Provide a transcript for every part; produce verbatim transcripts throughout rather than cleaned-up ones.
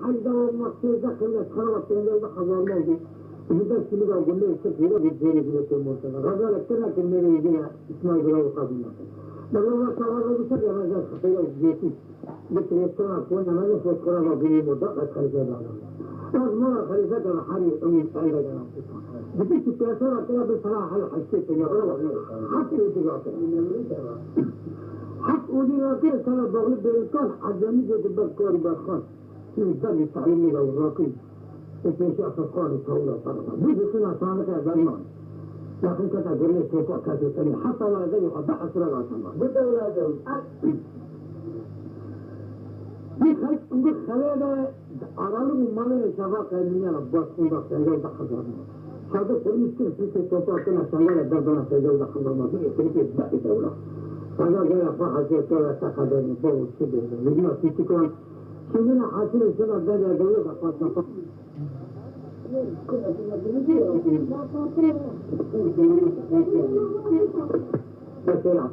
Hezar û sêzdeh kemine çarwa pêncî hezar mal bû. Ji ber kîlîga gulê sirf hîra bû, cêrê bû tê mortega. Xezalek tirna kirmêrê yê dîna Îsmaîl Gula û qebûl nakin. Bela va çawa ve bî ser ya ve zer xefeya û zêtî. Bi tirêsana ku ne mezin fosfora va gulê morda qet xerîfe dana. Ez mala xerîfe dana herî ew elde dana. Di bîst û pênc sala tira bi sala hel heştê tenya. Heft û dî rakir. Heft û dî rakir sala bağlı bêrîkan Ecemî jê di ber karî berxan. Ber li tehlîlê de rakî û pêşiya xwe xwarî tewra ferma. Bû dixina sandiqe derman. Yaxin kete gurnê topa kesê tenê. Heta were derê xwe bi esra rasema. Bi dewletim. Bi xelk û bi xelê de aralık û malê şeva qeynîya bas û da pêncî hezar. Şadir polis kir, pîsê topa kena sengale derdana pêncî hezar. Bi êtirikê bi dewla. Saza gera xwe hezê tewe te qederî bavû çi dê. Ligna fîtikan. Şindina hasilê şina dere dewle da paşnafa. Mesela.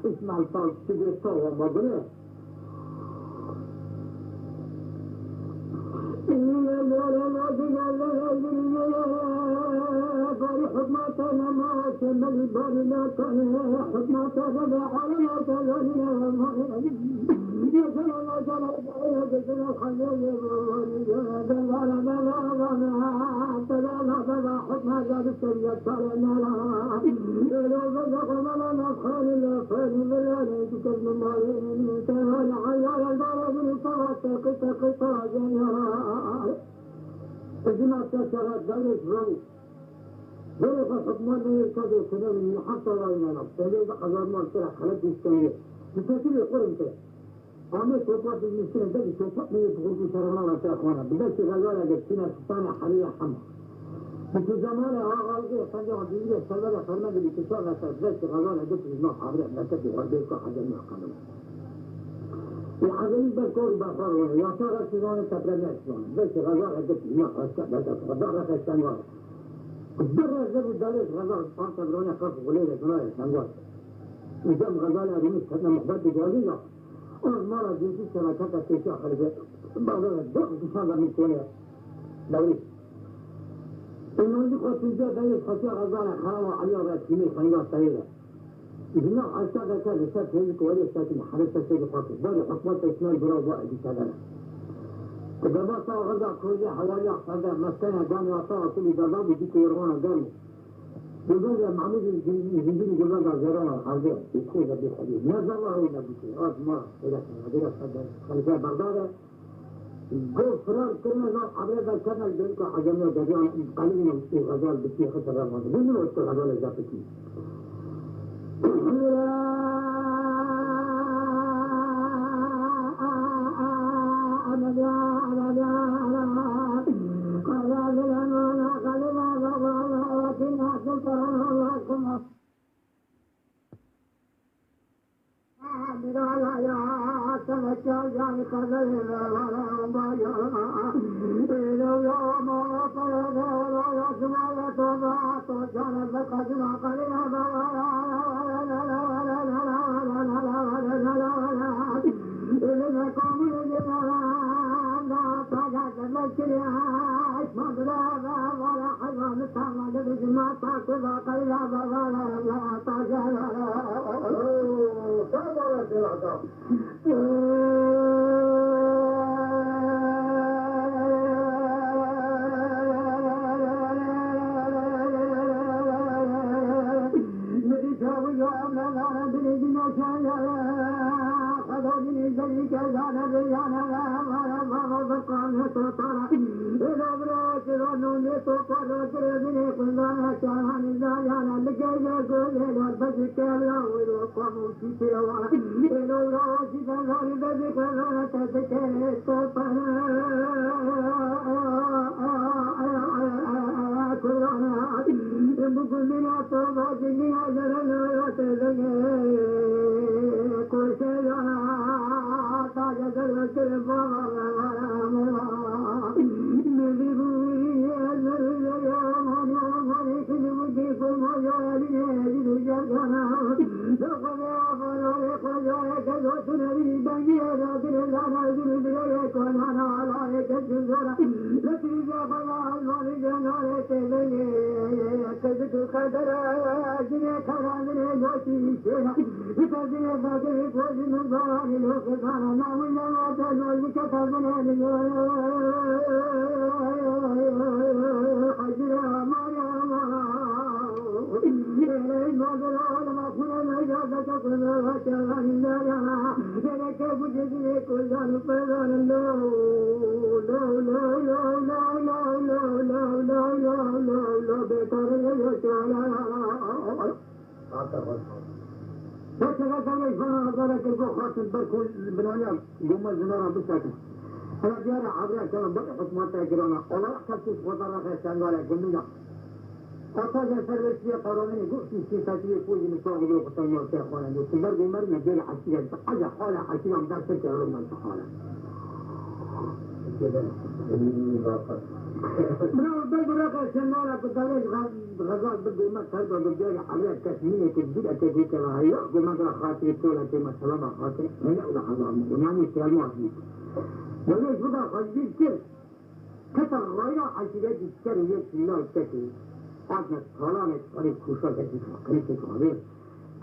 Îsmaîl Sal, tu dê sawa me bire. Barî hikmeta nema, temelî barî nake, hikmeta nema, alema temelî nema. Ezî ma te sera dewrê ji wan. Berê xwe hikman neyê, çavê kunan û heta rayînana. Belê de hezar mal sera xelet dîstende. Bi tekilê xwe rinte. Amê topa dizmiştine de bi topa neyê bi xurgû şerana ve te xwana. Bi destê xezala de çîna şitane heriye hema. Bi tu zamane ağalgê xenca dizîre servere fermende bi kişa ve ser. Bi destê xezala de çizma habire mete bi xwe bê ku hezemî xanım. Û hezemî ber kor û ber xwe rûne. Yasa ve çizane tepreme çizane. Bi destê xezala de çizma xweste berde xwe. Ber ve xeştengar. Bi rêz û darê xezal panta birone xas xulê de xinayê sengor. Û dem xezala rûnî ketine muhbet û guazî ya. Oz mala cînsî şereketa têşiya xelifê. Bazara dok dişan da min kone. Dawî. Û nozî xwe tûca dayê xesiya xezala xerawa Eliya ve çînê xenga sayê de. Ji nav eşkerdeke li ser pêlik werê sekinî, herê ser pêlî xwe kir. Berî hikûmeta Îsmaîl bira bo Ebî Sedere. Ku deba sawa xirda Kurdê hewariya xerde, meskena ganê asawa kulî derdabû dîkî werwana germ. Gulbende Mahmûdî zincîrî gulbenda zerana xerde, û Kurda bê xwedî. Ne zerra ew ne bûkê, az ma pêlek ne, bira serde. Xelîfe Bexdad e, Go firar kirine nav hebre de kene, gel ku hecemiya deriyan qelibîne û xezal bi tî xise revande. Bû min wexto xezal e zepikî. Wek çaxa sawlê ji van re hezare kir, got xwestin ber ku li binaniya goma ji me re bisekin. Hela diyare ebre kena bak hikmete girana. Olarak kesî xweda rexe şengale gumîna. Ataja serbestiyê qaraminê got, sî sî sekiye kû yî misal gudro kutan mal te xwana. Got, ber gomer me gel asîre. Aja xwana asîre am dest te alın ben xwana. Bravo, ber bu rexe şengale ku devre Xezal bi gomer ser da bi gel ebre kes mîne ku bir ete gute ve hayra gomer da xatirê tola te mesela ba xatirê. Hele ula Xezal mı? Namî Selma asî. Devre bu da xazir kir. Kete rayra eşîretî ker û yek lal kete. Azme talanê parê kûşa kete, qirîşê kahve.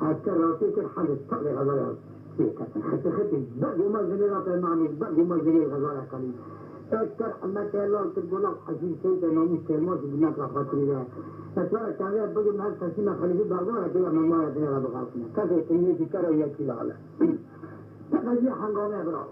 Esker rastê kir hende talê Xezala sê kete. Xete xete, be goma zilê ra te namî, be goma zilê Xezala kalî. Esker hemete lal kir gola hezî seyde namî Selma jî binek ra xatirî de. Eswara kavya bigim her tesîme xelîfî berwara kira memaya dine ra bixasine. Kesê teyê jî kera yekî lale. Teqecî hengame bira.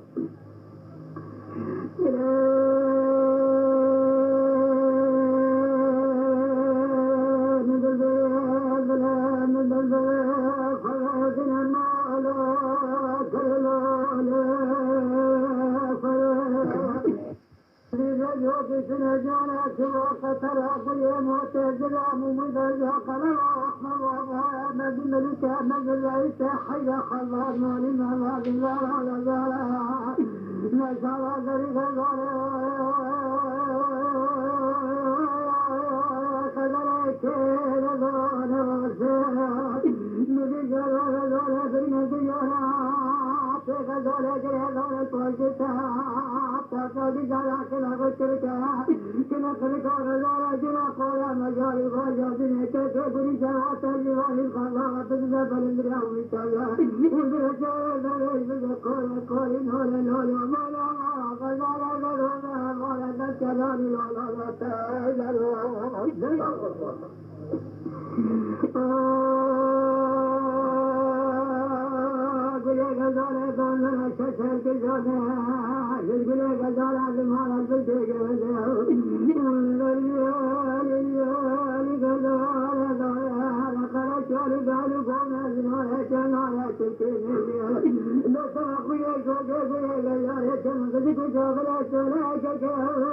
Gulê Xezalê bandana şeşer kizane, gulê Xezala zimana zilkê geveze. Xezalê dare, kara çalı dalı gome zimana çengale çekene. Lo sana gulê gulê gulê gulê yare çengale çengale çengale.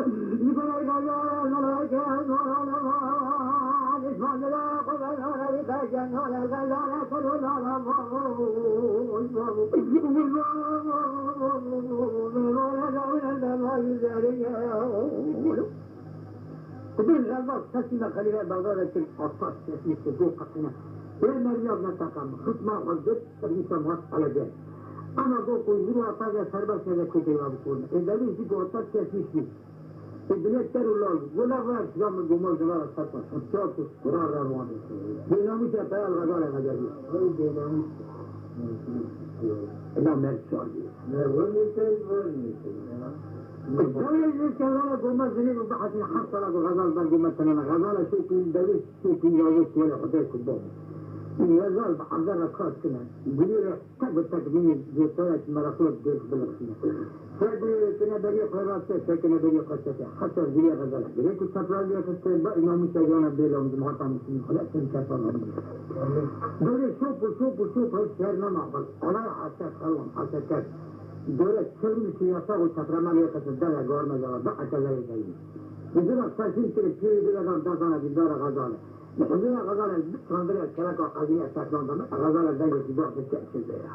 Xizir Xezal tesîme xelîfê Bexdadê kir, Atas kesî kir, got qetine. Wê mermiya neteqem, xisma xwe girt, servîsa mat elege. Ema got ku hîro Atas ya serbest nebe kotê we bikorin. Ê dewî jî got Atas kesî şî. Ê dilê ter û lal, wela ver, ya min goma jina ra ser xwe, çar ku kura re wan. Bênamûs ya peyal Xezalê Xezalî. Ew bênamûs. Ela mer çar diye. Ne, wernî pey, wernî pey. Dewê ji Xezala goma zilê û bihesin her sala ku Xezal ber goma tenana. Xezala şokî dewê şokî yazê kuwele Xwedê kurban. Xezal bi hezar re kar kine. Gulî re Tek bi tek bînî, cotayek meraqlo dêk bilixşîne. Ser bi kine berî xwe raste, ser kine berî xwe çepê. Heta zilê Xezala. Girê ku çeprazî xiste, ba îmamî sergana bêla û cimata Muslimî xwe de çend çepa verî. Berê şop û şop û şop her şer nema xwe. Alay hase xelwan, hase kek. Dore çirmî siyasa û çeprema lê xiste dere garme zala, ba eke zerê zeyî. Bizira serşîn kiri, pîrî bile dan dazana dildara Xezala. Li huzûra Xezala bi çandire keleka qezîne seklanda min, Xezala dengekî got, bi çi çi zêre.